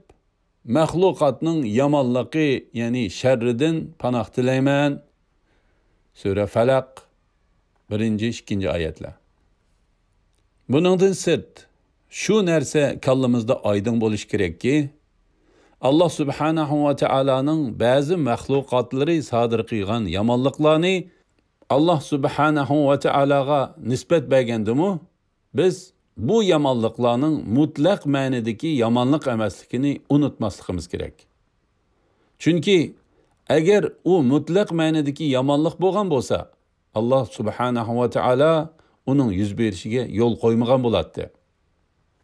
مەخلۇقاتنىڭ يامانلىقى، يەنى شەررىدىن پاناھ تىلەيمەن. سۈرە فەلەق، بىرىنچى، ئىككىنچى ئايەتلەر. بۇنىڭدىن سىرت، شۇ نەرسە كاللىمىزدا ئايدىڭ بولۇشى كېرەككى، ئاللاھ سۇبھانەھۇ ۋە تائالانىڭ بەزى مەخلۇقاتلىرى سادىر قىلغان يامانلىقلارنى ئاللاھ سۇبھانەھۇ ۋە تائالاغا نىسبەت بەرگەندىمۇ، بىز بۇ يامانلىقلارنىڭ مۇتلەق مەنىدىكى يامانلىق ئەمەسلىكىنى ئۇنتۇماسلىقىمىز كېرەك. چۈنكى ئەگەر ئۇ مۇتلەق مەنىدىكى يامانلىق بولغان بولسا، ئاللا سۇبھانەھۇ ۋە تائالا ئۇنىڭ يۈز بېرىشىگە يول قويمىغان بولاتتى.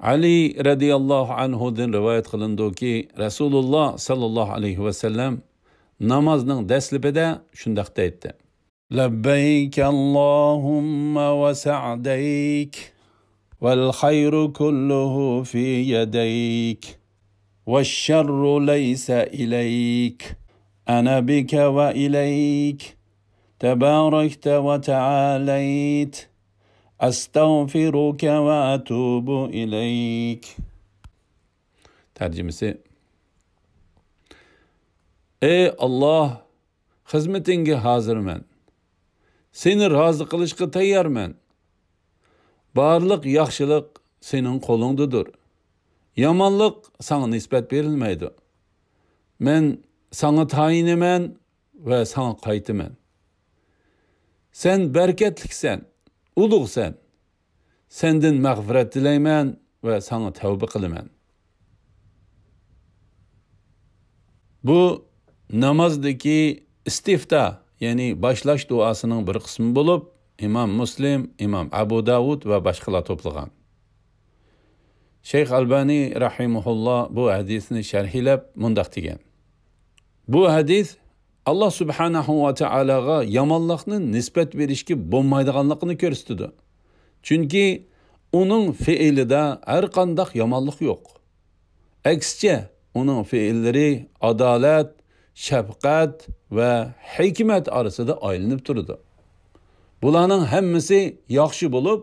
ئەلى رەزىياللاھۇ ئەنھۇدىن رىۋايەت قىلىنىدۇكى، رەسۇلۇللا ساللاللاھۇ ئەلەيھى ۋەسەللەم نامازنىڭ دەسلىپىدە شۇنداق دەيتتى: لبيك اللهم وسعديك، والخير كله في يديك، والشر ليس إليك، أنا بك وإليك، تباركت وتعاليت، أستغفرك وأتوب إليك. تەرجىمىسى: ئەي ئاللا، خىزمىتىڭگە ھازىرمەن. سېنى رازى قىلىشقا تەييارمەن. بارلىق ياخشىلىق سېنىڭ قولۇڭدىدۇر. يامانلىق ساڭا نىسبەت بېرىلمەيدۇ. مەن ساڭا تايىنىمەن ۋە ساڭا قايتىمەن. سەن بەرىكەتلىكسەن، ئۇلۇغسەن. سەندىن مەغپىرەت تىلەيمەن ۋە ساڭا تەۋبە قىلىمەن. بۇ نامازدىكى ئىستىفتا، يەنى باشلاش دۇئاسىنىڭ بىر قىسمى بولۇپ، ئىمام مۇسلىم، ئىمام ئەبۇ داۋۇد ۋە باشقىلار توپلىغان. شەيخ ئەلبانى رەھىمەھۇللا بۇ ھەدىسنى شەرھلەپ مۇنداق دېگەن: بۇ ھەدىس ئاللا سۇبھانەھۇ ۋە تائالاغا يامانلىقنى نىسبەت بېرىشكە بولمايدىغانلىقىنى كۆرسىتىدۇ. چۈنكى ئۇنىڭ پېئىلىدا ھەرقانداق يامانلىق يوق. ئەكسىچە، ئۇنىڭ پېئىللىرى ئادالەت، شەپقەت ۋە ھېكمەت ئارىسىدا ئايلىنىپ تۇرىدۇ. بۇلارنىڭ ھەممىسى ياخشى بولۇپ،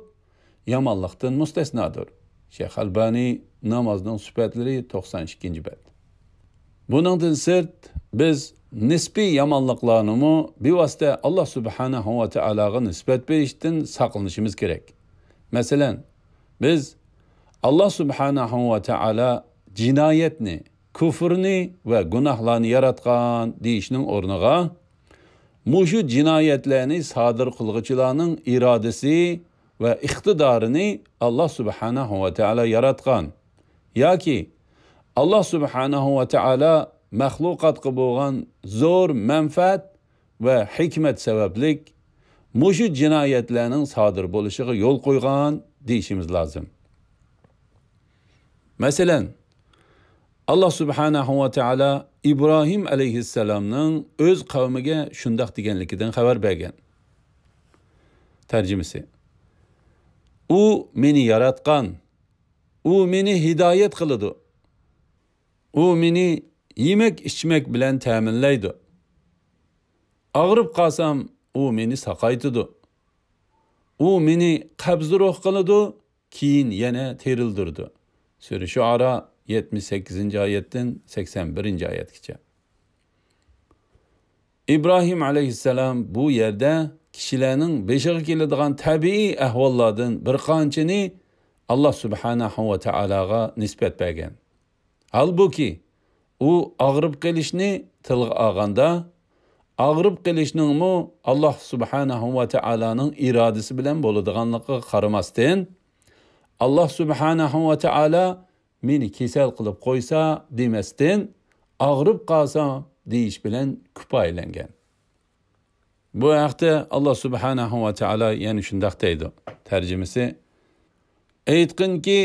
يامانلىقتىن مۇستەسنادۇر. شەيخ ئەلبانى، نامازنىڭ سۈپەتلىرى، توقسان ئىككىنچى بەت. بۇنىڭدىن سىرت، بىز نىسپىي يامانلىقلارنىمۇ بىۋاسىتە ئاللا سۇبھانەھۇ ۋە تائالاغا نىسبەت بېرىشتىن ساقلىنىشىمىز كېرەك. مەسىلەن، بىز ئاللا سۇبھانەھۇ ۋە تائالا جىنايەتنى، كۇفرنى ۋە گۇناھلارنى ياراتقان دېيىشنىڭ ئورنىغا، مۇشۇ جىنايەتلەرنى سادىر قىلغۇچىلارنىڭ ئىرادىسى ۋە ئىقتىدارىنى ئاللا سۇبھانەھۇ ۋە تائالا ياراتقان ياكى ئاللا سۇبھانەھۇ ۋە تائالا مەخلۇقاتقا بولغان زور مەنپەئەت ۋە ھېكمەت سەۋەبلىك مۇشۇ جىنايەتلەرنىڭ سادىر بولۇشىغا يول قويغان دېيىشىمىز لازىم. مەسىلەن، ئاللا سۇبھانەھۇ ۋە تائالا ئىبراھىم ئەلەيھىسسالامنىڭ ئۆز قەۋمىگە شۇنداق دېگەنلىكىدىن خەۋەر بەرگەن. تەرجىمىسى: ئۇ مېنى ياراتقان، ئۇ مېنى ھىدايەت قىلىدۇ، ئۇ مېنى يېمەك-ئىچمەك بىلەن تەمىنلەيدۇ. ئاغرىپ قالسام، ئۇ مېنى ساقايتىدۇ. ئۇ مېنى قەبزى روھ قىلىدۇ، كېيىن يەنە تىرىلدۈرىدۇ. سۈرە شۇئارا، يەتمىش سەككىزىنچى ئايەتتىن سەكسەن بىرىنچى ئايەتكىچە. ئىبراھىم ئەلەيھىسسالام بۇ يەردە كىشىلەرنىڭ بېشىغا كېلىدىغان تەبىئىي ئەھۋاللاردىن بىر قانچىنى ئاللا سۇبھانەھۇ ۋە تائالاغا نىسبەت بەرگەن. ھالبۇكى، ئۇ ئاغرىپ قېلىشنى تىلغا ئالغاندا، ئاغرىپ قېلىشنىڭمۇ ئاللا سۇبھانەھۇ ۋە تائالانىڭ ئىرادىسى بىلەن بولىدىغانلىقىغا قارىماستىن، ئاللا سۇبھانەھۇ ۋە تائالا مېنى كېسەل قىلىپ قويسا دېمەستىن، ئاغرىپ قالسا دېيىش بىلەن كۇپايىلەنگەن. بۇ ھەقتە ئاللا سۇبھانەھۇ ۋە تائالا يەنە شۇنداق دەيدۇ. تەرجىمىسى: ئېيتقىنكى،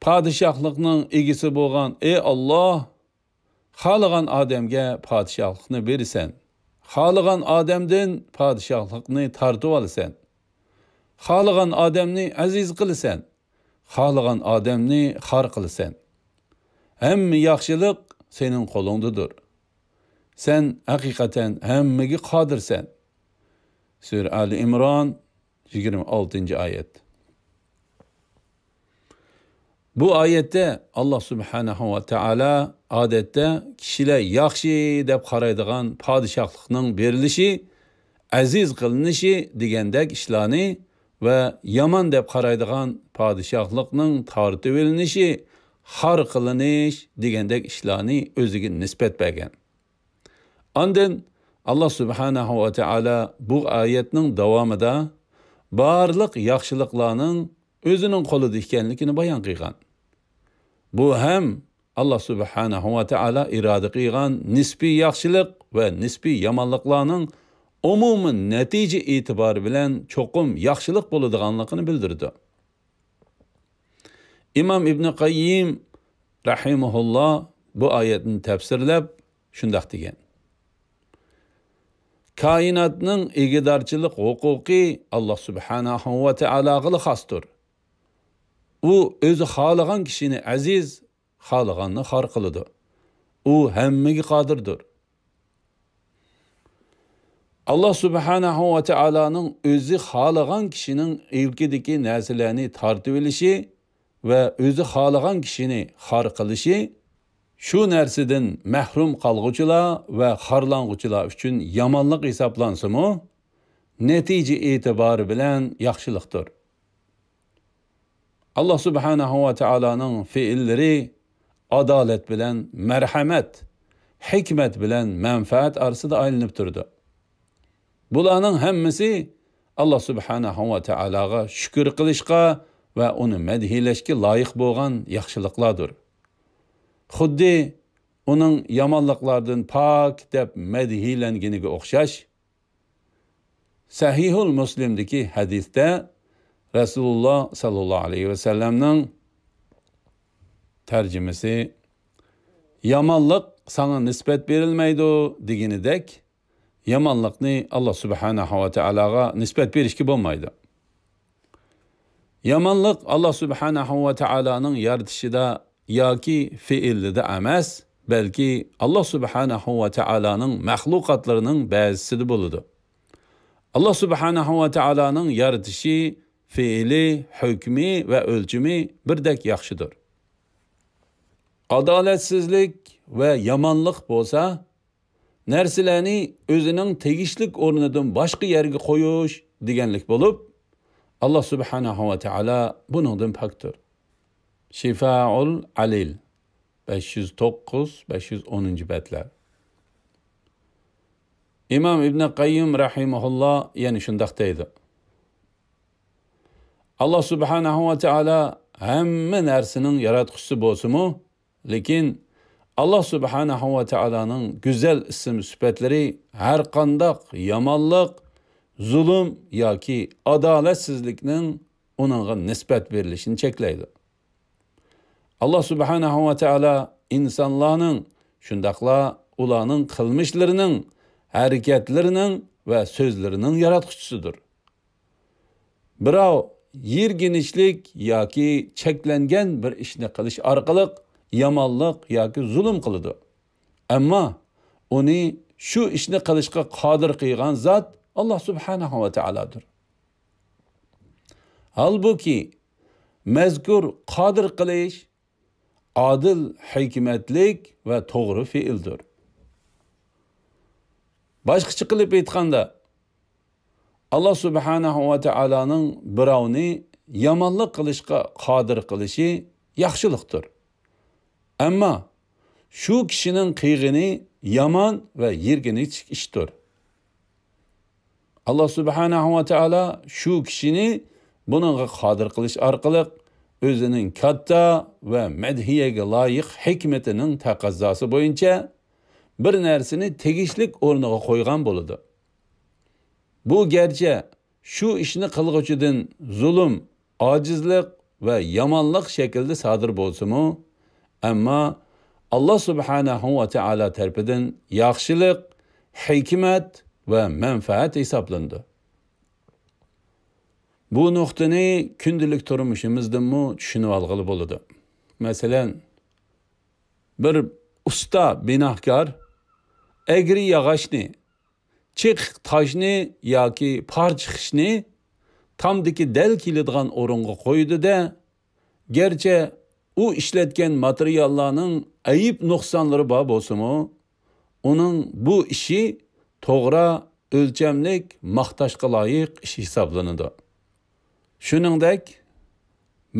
پادىشاھلىقنىڭ ئىگىسى بولغان ئى ئاللا، خالىغان ئادەمگە پادىشاھلىقنى بېرىسەن، خالىغان ئادەمدىن پادىشاھلىقنى تارتىۋالىسەن، خالىغان ئادەمنى ئەزىز قىلىسەن، خالىغان ئادەمنى خار قىلىسەن. ھەممە ياخشىلىق سېنىڭ قولۇڭدىدۇر. سەن ھەقىقەتەن ھەممىگە قادىرسەن. سۈرە ئالى ئىمران، يىگىرمە ئالتىنچى ئايەت. بۇ ئايەتتە ئاللا سۇبھانەھۇ ۋە تائالا ئادەتتە كىشىلەر ياخشى دەپ قارايدىغان پادىشاھلىقنىڭ بېرىلىشى، ئەزىز قىلىنىشى دېگەندەك ئىشلارنى ۋە يامان دەپ قارايدىغان پادىشاھلىقنىڭ تارتىۋېلىنىشى، خار قىلىنىش دېگەندەك ئىشلارنى ئۆزىگە نىسبەت بەرگەن. ئاندىن ئاللا سۇبھانەھۇ ۋە تائالا بۇ ئايەتنىڭ داۋامىدا بارلىق ياخشىلىقلارنىڭ ئۆزىنىڭ قولىدا ئىكەنلىكىنى بايان قىلغان. بۇ ھەم ئاللا سۇبھانەھۇ ۋە تائالا ئىرادە قىلغان نىسپىي ياخشىلىق ۋە نىسپىي يامانلىقلارنىڭ ئومۇمىي نەتىجە ئېتىبارى بىلەن چوقۇم ياخشىلىق بولىدىغانلىقىنى بىلدۈرىدۇ. ئىمام ئىبنى قەييىم رەھىمەھۇللا بۇ ئايەتنى تەپسىرلەپ شۇنداق دېگەن: كائىناتنىڭ ئىگىدارچىلىق ھوقۇقى ئاللا سۇبھانەھۇ ۋە تائالاغىلا خاستۇر. ئۇ ئۆزى خالىغان كىشىنى ئەزىز، خالىغاننى خار قىلىدۇ. ئۇ ھەممىگە قادىردۇر. ئاللا سۇبھانەھۇ ۋە تائالانىڭ ئۆزى خالىغان كىشىنىڭ ئىلكىدىكى نەرسىلەرنى تارتىۋېلىشى ۋە ئۆزى خالىغان كىشىنى خار قىلىشى شۇ نەرسىدىن مەھرۇم قالغۇچىلار ۋە خارلانغۇچىلار ئۈچۈن يامانلىق ھېسابلانسىمۇ، نەتىجە ئېتىبارى بىلەن ياخشىلىقتۇر. ئاللا سۇبھانەھۇ ۋە تائالانىڭ پېئىللىرى ئادالەت بىلەن مەرھەمەت، ھېكمەت بىلەن مەنپەئەت ئارىسىدا ئايلىنىپ تۇرىدۇ. بۇلارنىڭ ھەممىسى ئاللا سۇبھانەھۇ ۋە تائالاغا شۈكۈر قىلىشقا ۋە ئۇنى مەدھىيلەشكە لايىق بولغان ياخشىلىقلاردۇر. خۇددى ئۇنىڭ يامانلىقلاردىن پاك دەپ مەدھىيلەنگىنىگە ئوخشاش. سەھىھۇل مۇسلىمدىكى ھەدىستە رەسۇلۇللا ساللاللاھۇ ئەلەيھى ۋەسەللەمنىڭ تەرجىمىسى، يامانلىق ساڭا نىسبەت بېرىلمەيدۇ دېگىنىدەك، يامانلىقنى ئاللا سۇبھانەھۇ ۋە تائالاغا نىسبەت بېرىشكە بولمايدۇ. يامانلىق ئاللا سۇبھانەھۇ ۋە تائالانىڭ يارىتىشىدا ياكى پېئىلىدا ئەمەس، بەلكى ئاللا سۇبھانەھۇ ۋە تائالانىڭ مەخلۇقاتلىرىنىڭ بەزىسىدە بولىدۇ. ئاللا سۇبھانەھۇ ۋە تائالانىڭ يارىتىشى، پېئىلى، ھۆكمى ۋە ئۆلچىمى بىردەك ياخشىدۇر. ئادالەتسىزلىك ۋە يامانلىق بولسا، نەرسىلەرنى ئۆزىنىڭ تېگىشلىك ئورنىدىن باشقا يەرگە قويۇش دېگەنلىك بولۇپ، ئاللا سۇبھانەھۇ ۋە تائالا بۇنىڭدىن پاكتۇر. شىفائۇل ئەلىل، بەش يۈز توققۇز، بەش يۈز ئونىنچى بەتلەر. ئىمام ئىبنى قەييىم رەھىمەھۇللا يەنە شۇنداق دەيدۇ: ئاللا سۇبھانەھۇ ۋە تائالا ھەممە نەرسىنىڭ ياراتقۇچىسى بولسىمۇ، لېكىن ئاللا سۇبھانەھۇ ۋە تائالانىڭ گۈزەل ئىسىم سۈپەتلىرى ھەرقانداق يامانلىق، زۇلۇم ياكى ئادالەتسىزلىكنىڭ ئۇنىڭغا نىسبەت بېرىلىشىنى چەكلەيدۇ. ئاللا سۇبھانەھۇ ۋە تائالا ئىنسانلارنىڭ، شۇنداقلا ئۇلارنىڭ قىلمىشلىرىنىڭ، ھەرىكەتلىرىنىڭ ۋە سۆزلىرىنىڭ ياراتقۇچىسىدۇر. بىراۋ يىرگىنچلىك ياكى چەكلەنگەن بىر ئىشنى قىلىش ئارقىلىق يامانلىق ياكى زۇلۇم قىلىدۇ. ئەمما ئۇنى شۇ ئىشنى قىلىشقا قادىر قىلغان زات ئاللا سۇبھانەھۇ ۋە تائالادۇر. ھالبۇكى، مەزكۇر قادىر قىلىش ئادىل، ھېكمەتلىك ۋە توغرا پېئىلدۇر. باشقىچە قىلىپ ئېيتقاندا، ئاللا سۇبھانەھۇ ۋە تائالانىڭ بىراۋنى يامانلىق قىلىشقا قادىر قىلىشى ياخشىلىقتۇر. ئەمما شۇ كىشىنىڭ قىلغىنى يامان ۋە يىرگىنچلىك ئىشتۇر. ئاللا سۇبھانەھۇ ۋە تائالا شۇ كىشىنى بۇنىڭغا قادىر قىلىش ئارقىلىق ئۆزىنىڭ كاتتا ۋە مەدھىيەگە لايىق ھېكمىتىنىڭ تەقەززاسى بويىچە بىر نەرسىنى تېگىشلىك ئورنىغا قويغان بولىدۇ. بۇ گەرچە شۇ ئىشنى قىلغۇچىدىن زۇلۇم، ئاجىزلىق ۋە يامانلىق شەكلىدە سادىر بولسىمۇ، ئەمما ئاللا سۇبھانەھۇ ۋە تائالا تەرىپىدىن ياخشىلىق، ھېكمەت ۋە مەنپەئەت ھېسابلىنىدۇ. بۇ نۇقتىنى كۈندىلىك تۇرمۇشىمىزدىنمۇ چۈشىنىۋالغىلى بولىدۇ. مەسىلەن، بىر ئۇستا بىناكار ئەگرى ياغاچنى، چېقىق تاشنى ياكى پارچە خىشنى تامدىكى دەل كېلىدىغان ئورۇنغا قويىدۇ-دە، گەرچە ئۇ ئىشلەتكەن ماتېرىياللارنىڭ ئەيىب نۇقسانلىرى بار بولسىمۇ، ئۇنىڭ بۇ ئىشى توغرا، ئۆلچەملىك، ماختاشقا لايىق ئىش ھېسابلىنىدۇ. شۇنىڭدەك،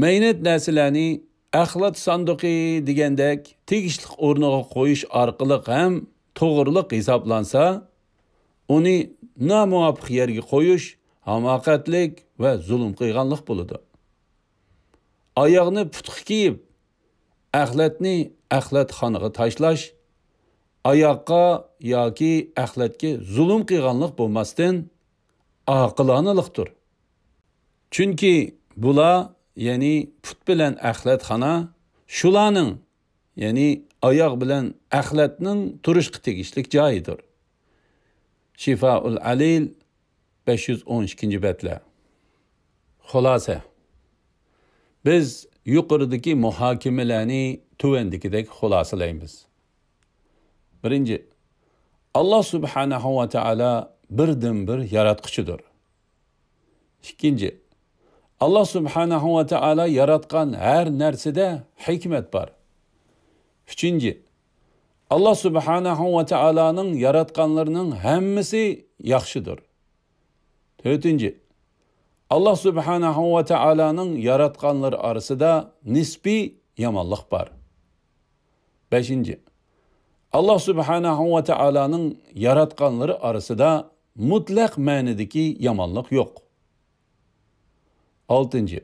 مەينەت نەرسىلەرنى ئەخلەت ساندۇقى دېگەندەك تېگىشلىك ئورنىغا قويۇش ئارقىلىق ھەم توغرىلىق ھېسابلانسا، ئۇنى نامۇۋاپىق يەرگە قويۇش ھاماقەتلىك ۋە زۇلۇم قىلغانلىق بولىدۇ. ئاياغنى پۇتقا كىيىپ، ئەخلەتنى ئەخلەتخانىغا تاشلاش ئاياغقا ياكى ئەخلەتكە زۇلۇم قىلغانلىق بولماستىن، ئاقىلانىلىقتۇر. چۈنكى بۇلار، يەنى پۇت بىلەن ئەخلەتخانا، شۇلارنىڭ، يەنى ئاياغ بىلەن ئەخلەتنىڭ تۇرۇشقا تېگىشلىك جايىدۇر. شىفائۇل ئەلىل، بەش يۈز ئون ئىككىنچى بەتلەر. خۇلاسە. بىز يۇقىرىدىكى مۇھاكىمىلەرنى تۆۋەندىكىدەك خۇلاسىلەيمىز. بىرىنچى، ئاللا سۇبھانەھۇ ۋە تائالا بىردىنبىر ياراتقۇچىدۇر. ئىككىنچى، ئاللا سۇبھانەھۇ ۋە تائالا ياراتقان ھەر نەرسىدە ھېكمەت بار. ئۈچىنچى، ئاللا سۇبھانەھۇ ۋە تائالانىڭ ياراتقانلىرىنىڭ ھەممىسى ياخشىدۇر. تۆتىنچى، ئاللا سۇبھانەھۇ ۋە تائالانىڭ ياراتقانلىرى ئارىسىدا نىسپىي يامانلىق بار. بەشىنچى، ئاللا سۇبھانەھۇ ۋە تائالانىڭ ياراتقانلىرى ئارىسىدا مۇتلەق مەنىدىكى يامانلىق يوق. ئالتىنچى،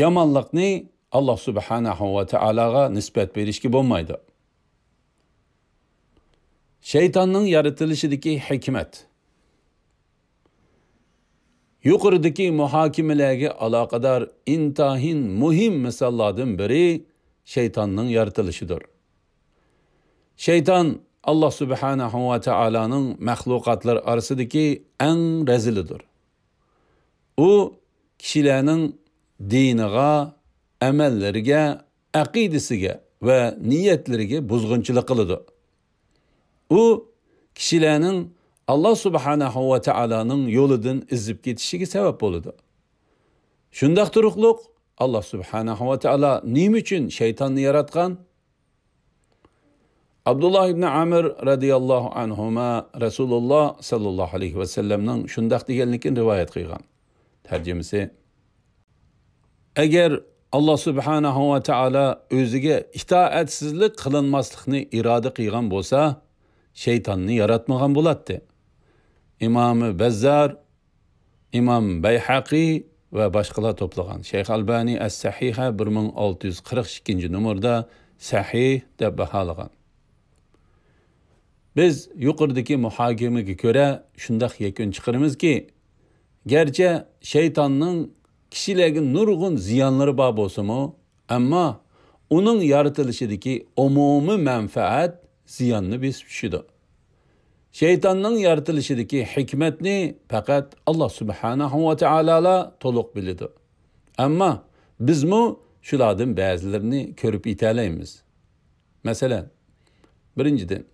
يامانلىقنى ئاللا سۇبھانەھۇ ۋە تائالاغا نىسبەت بېرىشكە بولمايدۇ. شەيتاننىڭ يارىتىلىشىدىكى ھېكمەت. يۇقىرىدىكى مۇھاكىمىلەرگە ئالاقىدار ئىنتايىن مۇھىم مىساللاردىن بىرى شەيتاننىڭ يارىتىلىشىدۇر. شەيتان ئاللا سۇبھانەھۇ ۋە تائالانىڭ مەخلۇقاتلىرى ئارىسىدىكى ئەڭ رەزىلىدۇر. ئۇ كىشىلەرنىڭ دىنىغا، ئەمەللىرىگە، ئەقىدىسىگە ۋە نىيەتلىرىگە بۇزغۇنچىلىق قىلىدۇ. ئۇ كىشىلەرنىڭ ئاللا سۇبھانەھۇ ۋە تائالانىڭ يولىدىن ئېزىپ كېتىشىگە سەۋەب بولىدۇ. شۇنداق تۇرۇقلۇق، ئاللا سۇبھانەھۇ ۋە تائالا نېمە ئۈچۈن شەيتاننى ياراتقان؟ ئابدۇللا ئىبنى ئامىر رەزىياللاھۇ ئەنھۇما رەسۇلۇللا ساللاللاھۇ ئەلەيھى ۋەسەللەمنىڭ شۇنداق دېگەنلىكىنى رىۋايەت قىلغان. تەرجىمىسى، ئەگەر ئاللا سۇبھانەھۇ ۋە تائالا ئۆزىگە ئىتائەتسىزلىك قىلىنماسلىقنى ئىرادە قىلغان بولسا، شەيتاننى ياراتمىغان بولاتتى. ئىمامى بەززار، ئىمام بەيھەقى ۋە باشقىلار توپلىغان. شەيخ ئەلبانى ئەس-سەھىھە بىر مىڭ ئالتە يۈز قىرىق ئىككىنچى نومۇردا سەھىھ دەپ باھالىغان. بىز يۇقىرىدىكى مۇھاكىمىگە كۆرە شۇنداق يەكۈن چىقىرىمىزكى، گەرچە شەيتاننىڭ كىشىلەرگە نۇرغۇن زىيانلىرى بار بولسىمۇ، ئەمما ئۇنىڭ يارىتىلىشىدىكى ئومۇمىي مەنپەئەت زىياننى بېسىپ چۈشىدۇ. شەيتاننىڭ يارىتىلىشىدىكى ھېكمەتنى پەقەت ئاللا سۇبھانەھۇ ۋە تائالالا تولۇق بىلىدۇ. ئەمما بىزمۇ شۇلاردىن بەزىلىرىنى كۆرۈپ يېتەلەيمىز. مەسىلەن، بىرىنچىدىن،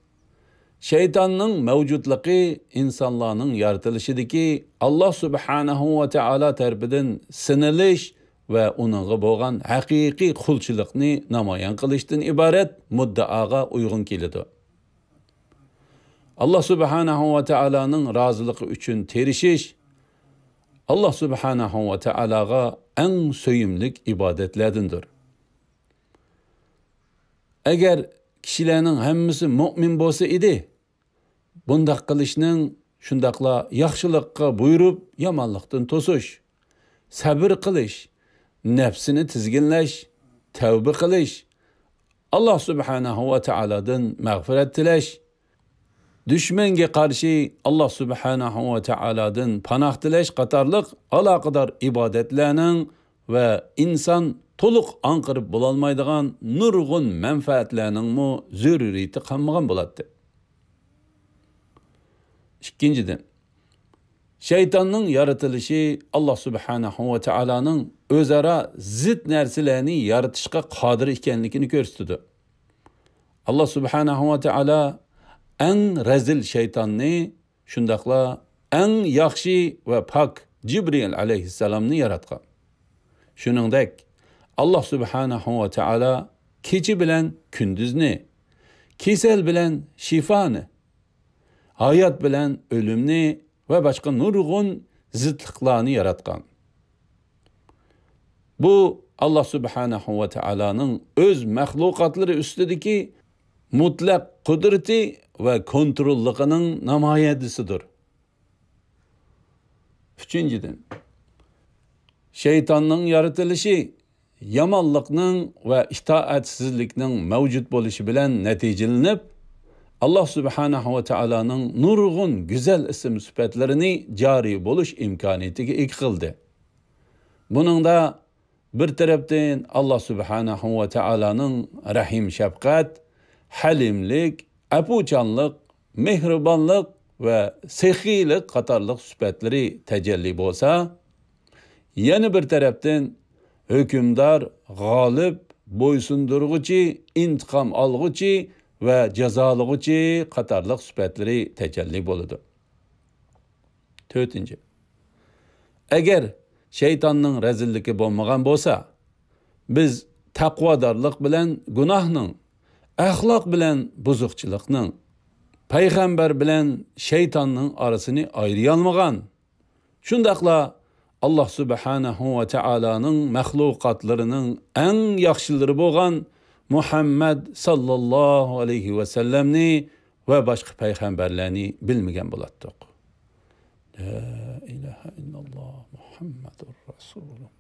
شەيتاننىڭ مەۋجۇتلۇقى ئىنسانلارنىڭ يارىتىلىشىدىكى ئاللا سۇبھانەھۇ ۋە تائالا تەرىپىدىن سىنىلىش ۋە ئۇنىڭغا بولغان ھەقىقىي قۇلچىلىقنى نامايان قىلىشتىن ئىبارەت مۇددىئاغا ئۇيغۇن كېلىدۇ. ئاللا سۇبھانەھۇ ۋە تائالانىڭ رازىلىقى ئۈچۈن تىرىشىش ئاللا سۇبھانەھۇ ۋە تائالاغا ئەڭ سۆيۈملۈك ئىبادەتلەردىندۇر. ئەگەر كىشىلەرنىڭ ھەممىسى مۇئمىن بولسا ئىدى، بۇنداق قىلىشنىڭ، شۇنداقلا ياخشىلىققا بۇيرۇپ، يامانلىقتىن توسۇش، سەبرى قىلىش، نەپسىنى تىزگىنلەش، تەۋبە قىلىش، ئاللا سۇبھانەھۇ ۋە تائالادىن مەغپىرەت تىلەش، دۈشمەنگە قارشى ئاللا سۇبھانەھۇ ۋە تائالادىن پاناھ تىلەش قاتارلىق ئالاقىدار ئىبادەتلەرنىڭ ۋە ئىنسان تولۇق ئاڭقىرىپ بولالمايدىغان نۇرغۇن مەنپەئەتلەرنىڭمۇ زۆرۈرىيىتى قالمىغان بولاتتى. ئىككىنچىدىن، شەيتاننىڭ يارىتىلىشى ئاللا سۇبھانەھۇ ۋە تائالانىڭ ئۆزئارا زىت نەرسىلەرنى يارىتىشقا قادىر ئىكەنلىكىنى كۆرسىتىدۇ. ئاللا سۇبھانەھۇ ۋە تائالا ئەڭ رەزىل شەيتاننى، شۇنداقلا ئەڭ ياخشى ۋە پاك جىبرىئىل ئەلەيھىسسالامنى ياراتقان. شۇنىڭدەك، ئاللا سۇبھانەھۇ ۋە تائالا كېچە بىلەن كۈندۈزنى، كېسەل بىلەن شىفانى، ھايات بىلەن ئۆلۈمنى ۋە باشقا نۇرغۇن زىتلىقلارنى ياراتقان. بۇ ئاللا سۇبھانەھۇ ۋە تائالانىڭ ئۆز مەخلۇقاتلىرى ئۈستىدىكى مۇتلەق قۇدرىتى ۋە كونتروللۇقىنىڭ نامايەندىسىدۇر. ئۈچىنچىدىن، شەيتاننىڭ يارىتىلىشى يامانلىقنىڭ ۋە ئىتائەتسىزلىكنىڭ مەۋجۇت بولۇشى بىلەن نەتىجىلىنىپ، ئاللاھ سۇبھانەھۇ ۋە تائالانىڭ نۇرغۇن گۈزەل ئىسىم سۈپەتلىرىنى جارى بولۇش ئىمكانىيىتىگە ئىگە قىلدى. بۇنىڭدا بىر تەرەپتىن ئاللاھ سۇبھانەھۇ ۋە تائالانىڭ رەھىم شەپقەت، ھەلىملىك، ئەپۇچانلىق، مېھرىبانلىق ۋە سېخىيلىق قاتارلىق سۈپەتلىرى تەجەللى بولسا، يەنە بىر تەرەپتىن ھۆكۈمدار، غالىب، بويسۇندۇرغۇچى، ئىنتىقام ئالغۇچى ۋە جازالىغۇچى قاتارلىق سۈپەتلىرى تەجەللى بولىدۇ. تۆتىنچى، ئەگەر شەيتاننىڭ رەزىللىكى بولمىغان بولسا، بىز تەقۋادارلىق بىلەن گۇناھنىڭ، ئەخلاق بىلەن بۇزۇقچىلىقنىڭ، پەيغەمبەر بىلەن شەيتاننىڭ ئارىسىنى ئايرىيالمىغان، شۇنداقلا ئاللاھ سۇبھانەھۇ ۋە تائالانىڭ مەخلۇقاتلىرىنىڭ ئەڭ ياخشىلىرى بولغان مۇھەممەد ساللاللاھۇ ئەلەيھى ۋەسەللەمنى ۋە باشقا پەيغەمبەرلەرنى بىلمىگەن بولاتتۇق. لا ئىلاھە ئىللاللاھ مۇھەممەدۇر رەسۇلۇللاھ.